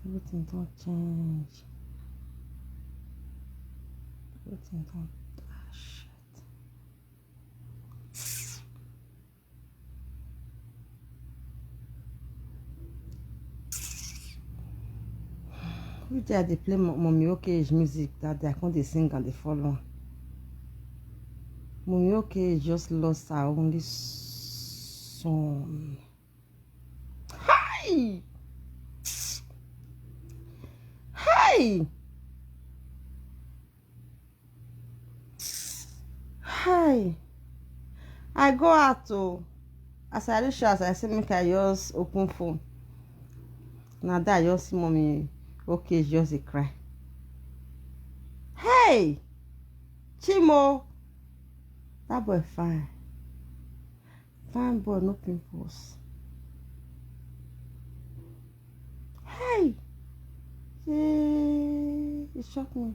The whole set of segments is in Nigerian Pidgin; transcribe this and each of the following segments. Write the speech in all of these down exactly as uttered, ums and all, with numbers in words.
Everything don change. Everything don dash. Which day I dey play mo- Mommy Okage music that day, I come dey sing and dey follow am. Mommy Okage just lost her only son. Hi! Hi! Hi! I go out o. As I reach house, I say make I just open phone. Na there I just see Mommy Okage just dey cry. Hey! Chimo! That boy fine. Fine boy, no pimples. Hey! Hey! It shock me.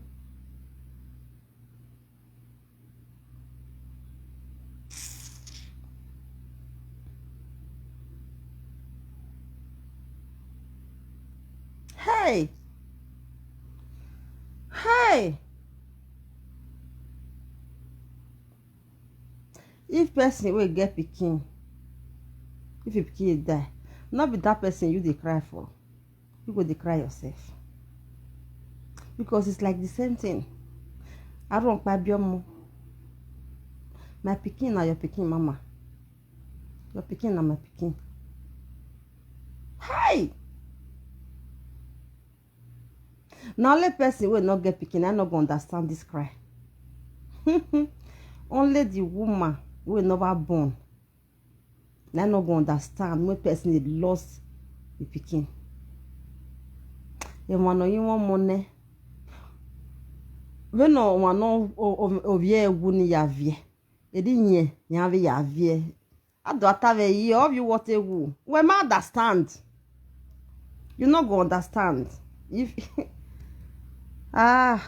Hey! Hey! If person wey get pikin, if your pikin die, no be that person you dey cry for. You go dey cry yourself. Because it's like the same thing. Arun Kpabiomo. My pikin na your pikin mama. Your pikin na my pikin. Hi! Na only person wey no get pikin, I no go understand this cry. Only the woman wey never born, na no go understand when person dey lost the pikin. Emano yin won mo ne. When no one no ovie ewu ni yavie. Edi nye yavie yavie. Ado atave yi of you what ewu. We ma understand. You no go understand. If ah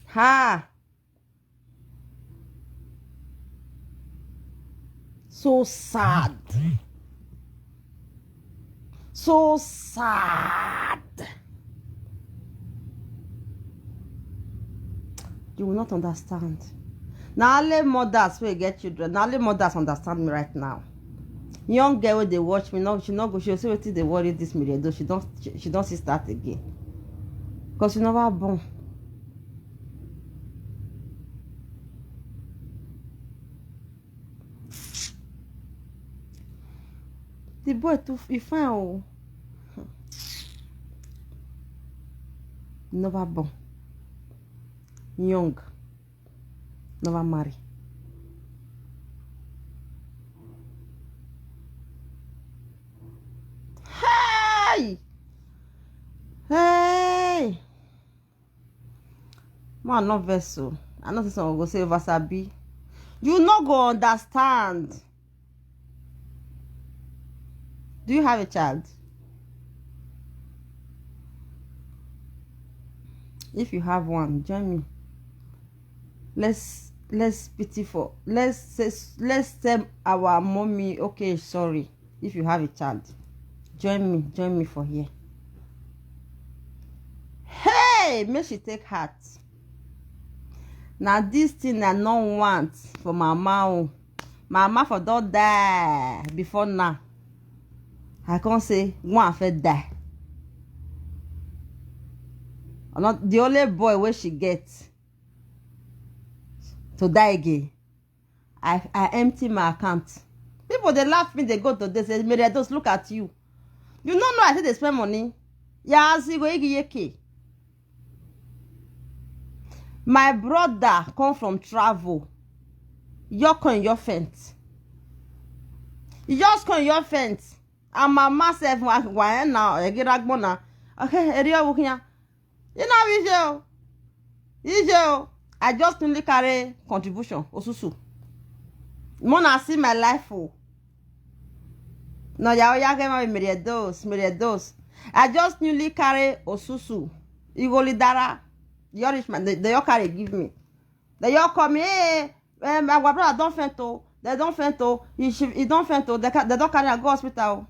ha. So sad. So sad. You will not understand. Na only mothers wey get children, na only mothers understand me right now. Young girl wey dey watch me, no, she no go, she say wetin dey worry this Mary Edo. She don, she, she don see start again. Cause she never born. The boy too, he fine o. Never born. Young. Never marry. Hey! Hey! Man, no vex o. I know say some go say over sabi. You no go understand. Do you have a child? If you have one, join me. Let's let's pity for let's say let's tell our mommy okay sorry. If you have a child, join me, join me for here. Hey, make she take heart. Now this thing I no want for my mama. My mama for don die before now. I can't say one for die. Not the only boy where she gets to die again. I, I empty my account. People they laugh me, they go to they say, Mary, just look at you. You no know I say they spend money. Yeah, as you go igi yeke. My brother come from travel. Your coin, your fence. You just coin your fence. And my master why now? I get ragbona. Okay, area wukinya. You know, ije o. Ije o. I just newly carry contribution. Osusu. Mona see my life o. No, ya oya get my mere dose, mere dose. I just newly carry Osusu. Igoli dara. The rich man, they, they all carry give me. They all call me, hey, um, our brother don't faint o. They don't faint o. He, she, he don't faint o. They, ca- they don't carry her go hospital.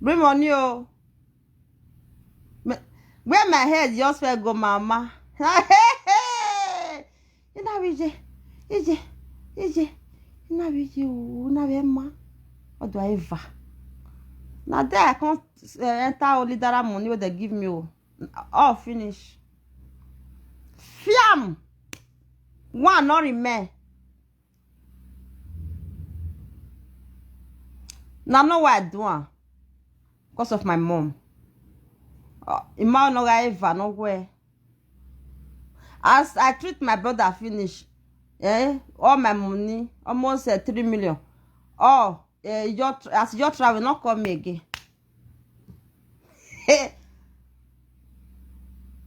Bring money o. Me- Where my head just fell go, mama. Ina bije, ije, ije. Ina bije o, ina be ma. What do I ever? Na there I come uh, enter only dara money wey dem give me o. All finish. Fiam! One no remain. Na no why I do am. Because of my mom. Uh, Ima no ga ever no where. As I treat my brother finish, eh, all my money, almost uh, three million. Oh, uh, your, as your travel not call me again.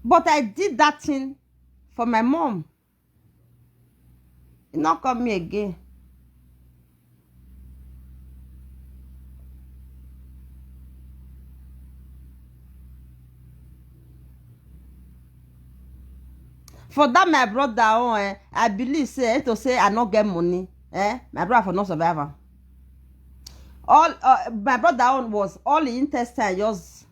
But I did that thing for my mom. E no call me again. For that my brother own, eh, I believe say eh, to say I no get money, eh, my brother for no survive am. All uh, my brother own was all the intestine just.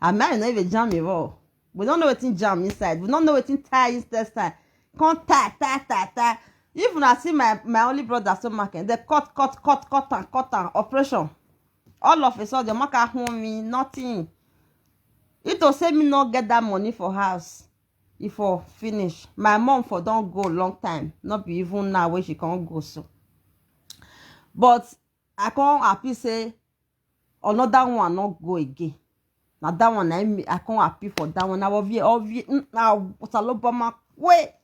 I mean, I no even jam him all. We don't know wetin jam inside. We don't know wetin tie intestine. Come tie, tie, tie, tie. If una see my my only brother stomach, eh, they cut, cut, cut, cut and cut and operation. All of a sudden, Maka home me nothing. If to say me not get that money for house, if for finish, my mom for don't go long time. Not be even now where she can't go so. But I can't happy say another one not go again. Now that one I, I can't happy for that one. I will be obvious. Now what a low bomber way.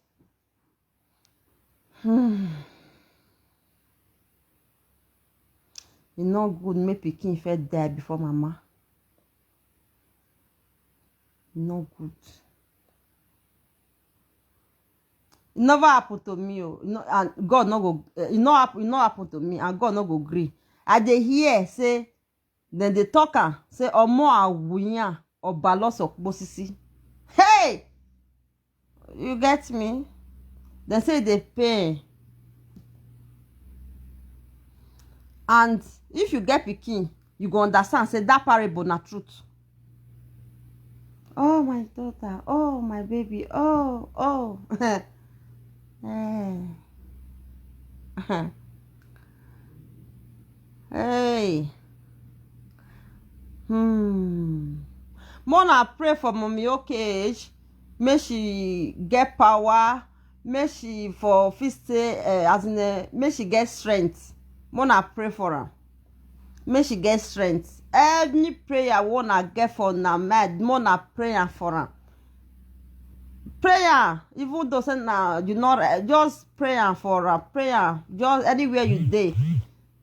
Hmm. E no good make pikin first die before mama. E no good. E never happen to me o. E no, and God no go. E no happen. E no happen to me, and God no go gree. I dey hear say dem dey talk am say omo awuyan oba loss of posisi. Hey! You get me? Dem say e dey pain. And if you get pikin, you go understand say that parable na truth. Oh my daughter, oh my baby, oh oh. Eh. Hey. Hmm. Mona pray for mommy okay. Make she get power. Make she for fit stay uh, as in uh, make she get strength. Mona pray for her. Make she get strength. Any prayer wanna get for na mad. Mona prayer for her. Prayer, even though say na you know, eh, just prayer for her. Prayer, just anywhere you dey,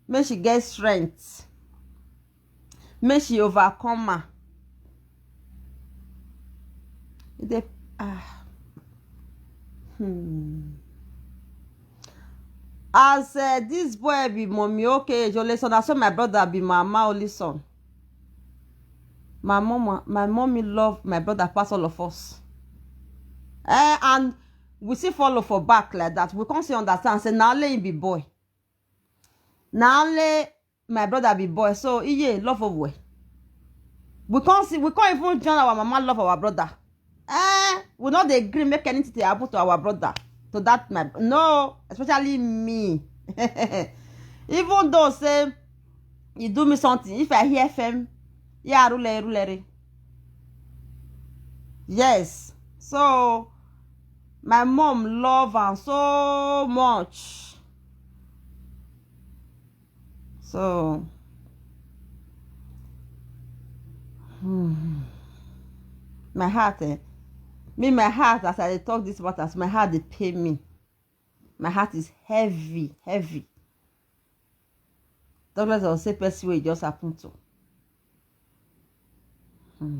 make she get strength. Make she overcome her. E dey ah. Hmm. As uh, this boy be mommy okay, only son, so my brother be mama only son. My mama, my mommy love my brother pass all of us. Eh, and we still follow for back like that. We can't see understand. Say now let him be boy. Now let my brother be boy. So iye love of way. We can't see. We can't even join our mama love our brother. Eh, we not dey agree make anything dey happen to our brother. To that my no, especially me. Even though say you do me something, if I hear fem, yeah, rule rule. Yes. So my mom love am so much. So hmm, my heart, eh, me my heart as I dey talk this matters, my heart dey pain me. My heart is heavy, heavy. Talk less of say person wey e just happen to. Hmm.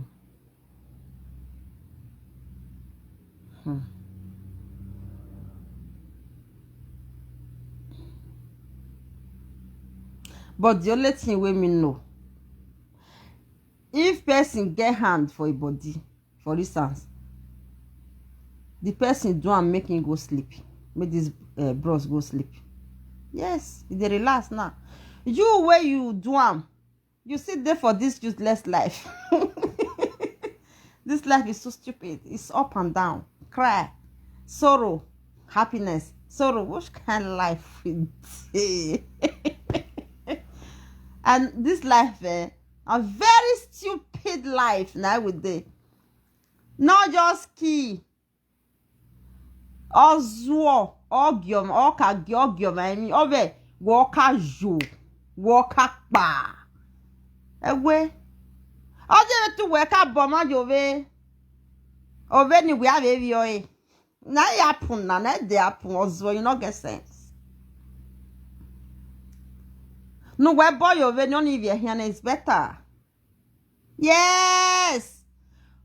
Hmm. But the only thing wey me know, if person get hand for a body, for instance, the person do am make him go sleep, make this uh, bros go sleep. Yes, e dey relax now. You wey you do am, You sit there for this useless life. This life is so stupid. It's up and down. Cry, sorrow, happiness, sorrow. Which kind of life we dey? And this life, eh, a very stupid life now with the not just key. Ozuo, ogiom, oka gi ogiom, emi, ove, woka jo, woka pa. Ewe. Oje tu weka boma jove. Ove ni we have evi oe. Na ya pun na, na de apun ozuo, you no get sense. No we boy ove, no ni vi here is better. Yes.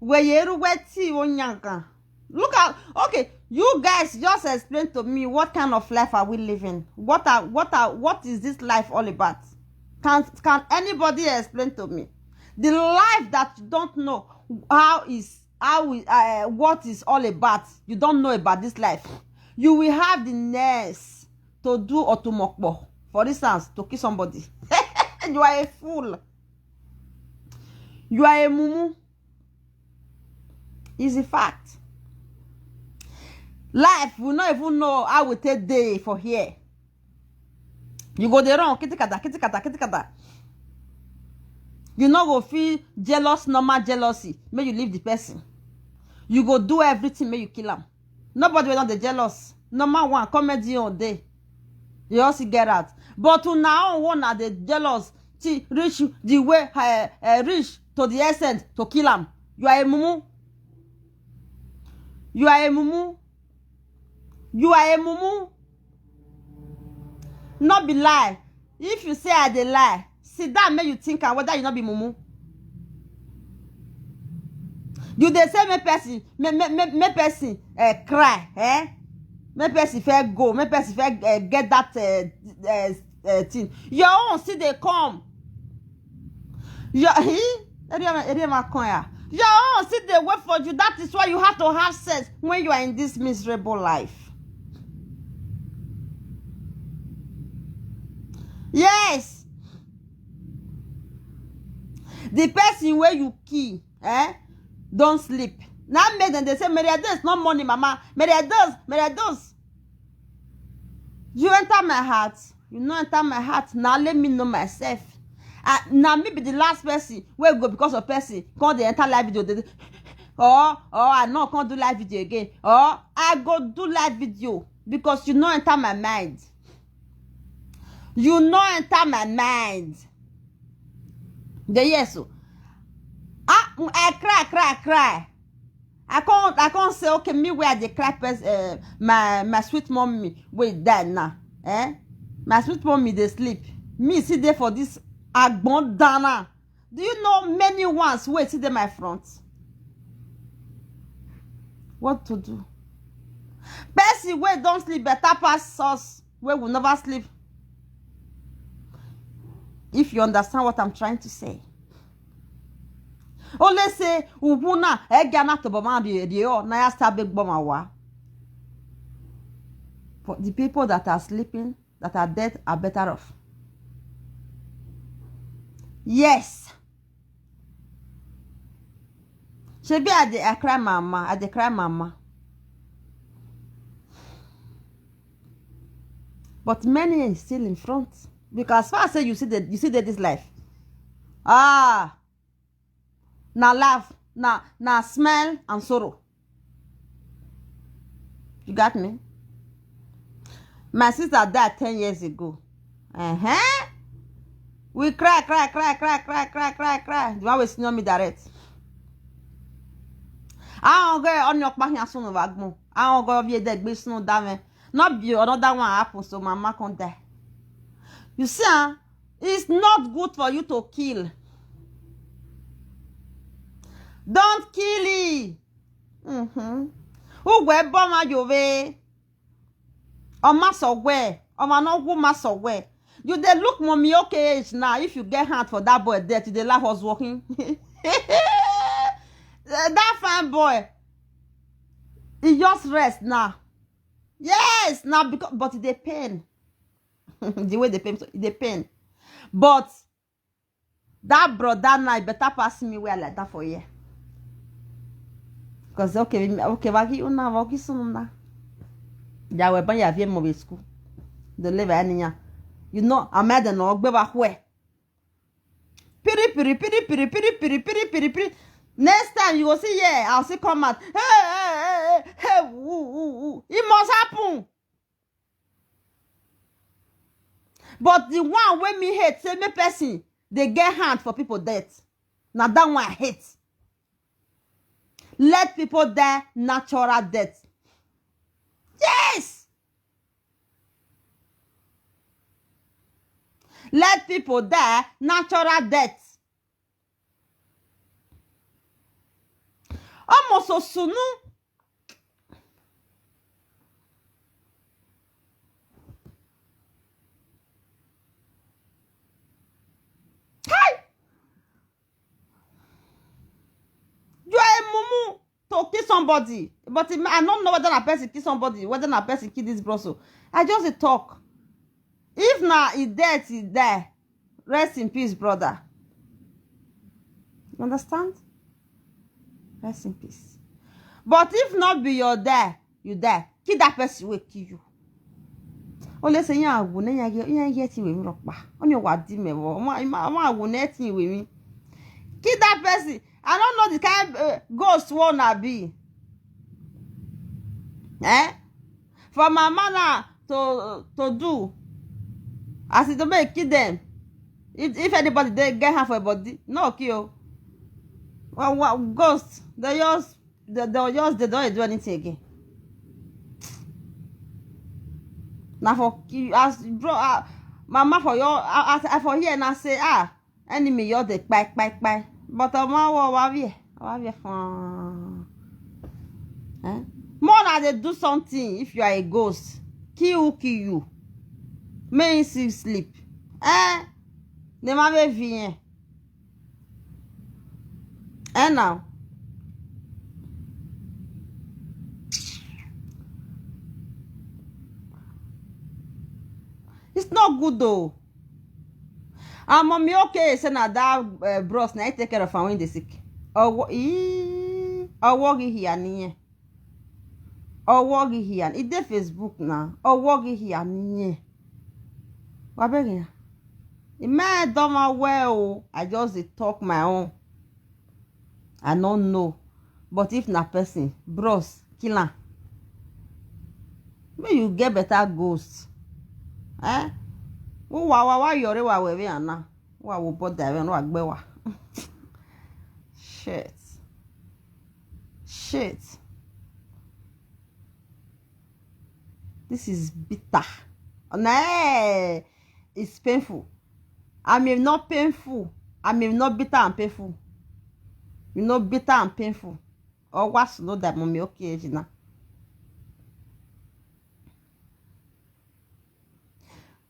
Weyeru weti onyanga. Look at, okay, you guys just explain to me what kind of life are we living? What are what are what is this life all about? Can can anybody explain to me? The life that you don't know how is how we, uh, what is all about. You don't know about this life. You will have the nerves to do otumokpo. For instance, to kill somebody. You are a fool. You are a mumu. Is a fact. Life, we no even know how we take day for here. You go dey run kitikata kitikata kitikata. You no go feel jealous, normal jealousy, make you leave the person. You go do everything, make you kill am. Nobody wey don dey jealous. Number one, comedy on day. You all see get out. But una own one na dey jealous. See, reach the way uh, uh, reach to the extent to kill am. You are a mumu. You are a mumu. You are a mumu. No be lie. If you say I dey lie, sit down make you think am whether you no be mumu. You dey say make person make make make make person uh, cry, eh? Make person fair go, make person fair uh, get that uh, uh, uh, thing. Your own still dey come. Your he Eriema Eriema Konya. Your own still dey wait for you. That is why you have to have sense when you are in this miserable life. Yes. The person where you key, eh? Don't sleep. Now make them they say Maria Dose, no money, mama. Maria Dose, Maria Dose. You enter my heart. You no enter my heart. Now let me know myself. Uh, now me be the last person where go because of person. Come they enter live video. They, or or I no come do live video again. Or I go do live video because you no enter my mind. You no enter my mind. The yes. So. Ah, I cry, cry, cry. I can't, I can't say okay. Me where they cry, pers- uh, my my sweet mommy will die now. Eh, my sweet mommy they sleep. Me sit there for this agbon dana. Do you know many ones wait sit there my front? What to do? Person wey don sleep better pass us wey we never sleep. If you understand what I'm trying to say. Only say ugwu na ege na to boma bi edi o na ya sta big boma wa. For the people that are sleeping, that are dead are better off. Yes. Shebi I dey I cry mama, I dey cry mama. But many is still in front. Because as far as say you see the you see the, this life. Ah, na laugh, na na smile and sorrow. You got me? My sister died ten years ago. Uh-huh. We cry, cry, cry, cry, cry, cry, cry, cry. The one wey senior me direct. I don't go on your back here soon of Agmo. I don't go over there big soon that way. Not be another one happen, so mama come die. You see, huh? It's not good for you to kill. Don't kill it. Mm-hmm. Who go bomb you? Oma so where? Oma no who ma so where? You dey look mommy okay age now. If you get hand for that boy death, you dey laugh us walking. That fine boy, he just rest now. Yes, now because but e dey pain. The way they pain, so e dey pain. But That brother now better pass me where like that for here. Because okay, okay, wagi una, wagi sununa. Ya we ban ya vie mo be school. The live aniya. You know, I'm at the no gbe ba hwe. Piri piri piri piri piri piri piri piri piri. Next time you go see here, I'll see come out. Hey, hey, hey, hey, hey, woo, woo, woo. It must happen. But the one wey me hate, say me person, they get hand for people death. Now that one I hate. Let people die natural death. Yes! Let people die natural death. Almost so soon. Hi! You are a mumu to kill somebody. But I don't know whether that person kill somebody, whether that person kill this bro. So I just dey talk. If na e death, e die. Rest in peace, brother. You understand? Rest in peace. But if not be your die, you die. Kill that person wey kill you. Only say ya wo na ya ye ya ye ti we mi ropa. Only wa di me wo. Ma ma wo na ti we mi. Kill that person. I don't know the kind uh, ghost one I be. Eh? For my mama to to do as e to make kill them. If, if anybody they get her for a body, no kill. Well, well, ghost, they just they, they just they don't do anything again. Now for ki- as bro, uh, mama for your uh, as I for here and I say ah enemy your the kpai kpai kpai. But um, wa wa here, wa here fun. Eh? More na dey do something if you are a ghost. Kill who kill you. Make him still sleep. Eh? The man wey V N. Eh now. It's not good though. And mommy okay say na that uh, bros na he take care of am when they sick. Owo ee owo gi hia niye. Owo gi hia. E dey Facebook na. Owo gi hia niye. Wa be ya. The man don ma well o. I just dey talk my own. I no know. But if na person, bros, kill am. Make you get better ghost. Eh? Who wa wa wa yore wa we we ana. Wa wo bother we no agbe wa. Shit. Shit. This is bitter. Nah, it's painful. I mean, not painful. I mean, not bitter and painful. You know, bitter and painful. Or what's not that mommy okay, Gina.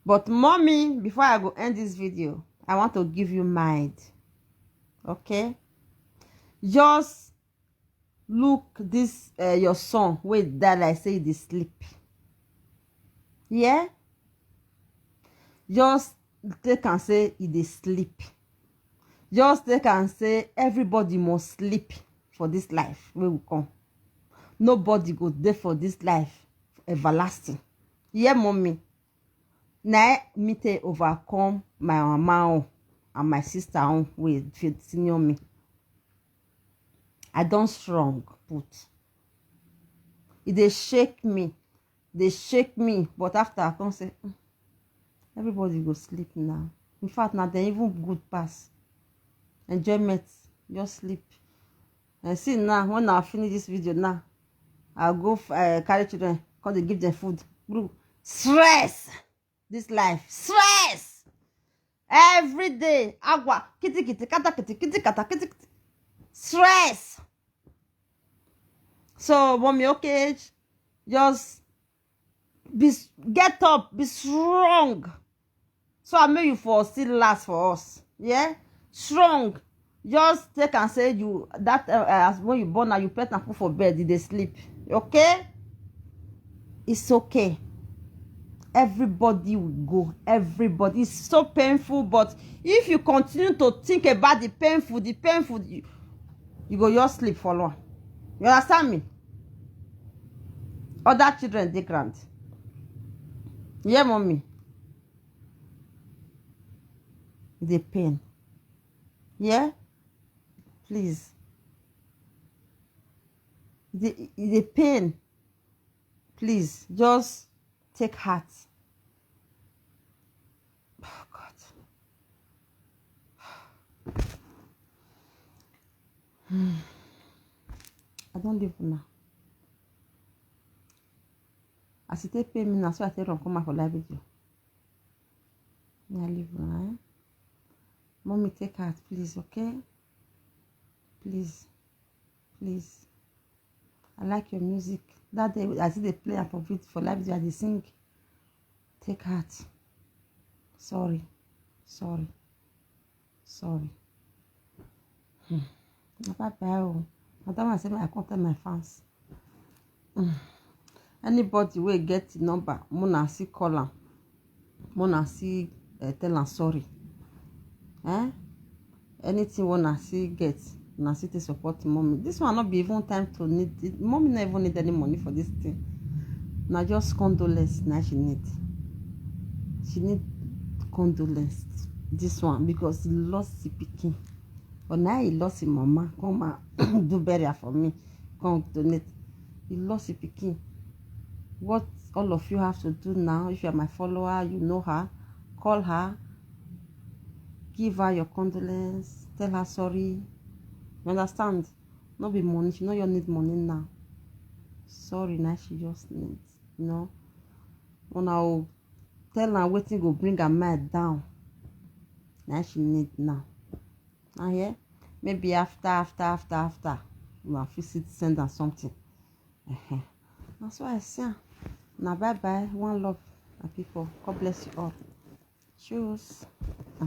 But mommy, before I go end this video, I want to give you mind. Okay? Just look this uh, your son wey die like say e dey sleep. Yeah? Just take am say e dey sleep. Just take am say everybody must sleep for this life wey we come. Nobody go dey for this life everlasting. Yeah, mommy. Na me take overcome my mama own and my sister own wey fit senior me. I don strong put. E dey shake me, dey shake me, but after I come say, "Mm, everybody go sleep now." In fact, na dem even good pass. Enjoyment, just sleep. And see now, when I finish this video now, I go uh, carry children, come dey give them food. Bro, stress. This life, stress. Every day, agua, kiti kiti, kata kiti, kiti kata, kiti kiti. Stress. So, mommy, okay, just be s- get up, be strong. So I make you for still last for us. Yeah? Strong. Just take and say you that uh, uh, as when you born now, you pet and put for bed, you dey sleep. Okay? It's okay. Everybody will go. Everybody. It's so painful, but if you continue to think about the painful, the painful, you, you go just sleep for long. You understand me? Other children dey ground. Yeah, mommy. The pain. Yeah? Please. The, the pain. Please, just take heart. Oh God. I don't live now. As it take pay me now, so I take run come out for live video. I live now. Eh? Mommy, take heart, please, okay? Please, please. I like your music. That day, as they play am for vid-, for live video, I dey sing. Take heart. Sorry, sorry, sorry. Hmm. Na bye bye o. Na that one say make I come tell my fans. Hmm. Anybody wey get the number, make una still call am. Make una still, eh, tell am sorry. Eh? Anything wey una still get, una still take support mommy. This one no be even time to need it. Mommy no even need any money for this thing. Na just condolence na she need. She need condolence. This one, because he lost the pikin. But now he lost his mama. Come and do burial for me. Come donate. He lost his pikin. What all of you have to do now, if you are my follower, you know her, call her, give her your condolence, tell her sorry. You understand? No be money, she no just need money now. Sorry, now she just need, you know. Una go tell her wetin go bring her mind down. Now she need now. Now here, maybe after, after, after, after, una fit still send her something. Uh-huh. That's why I say, now bye bye, one love, my people. God bless you all. Cheers. Ah.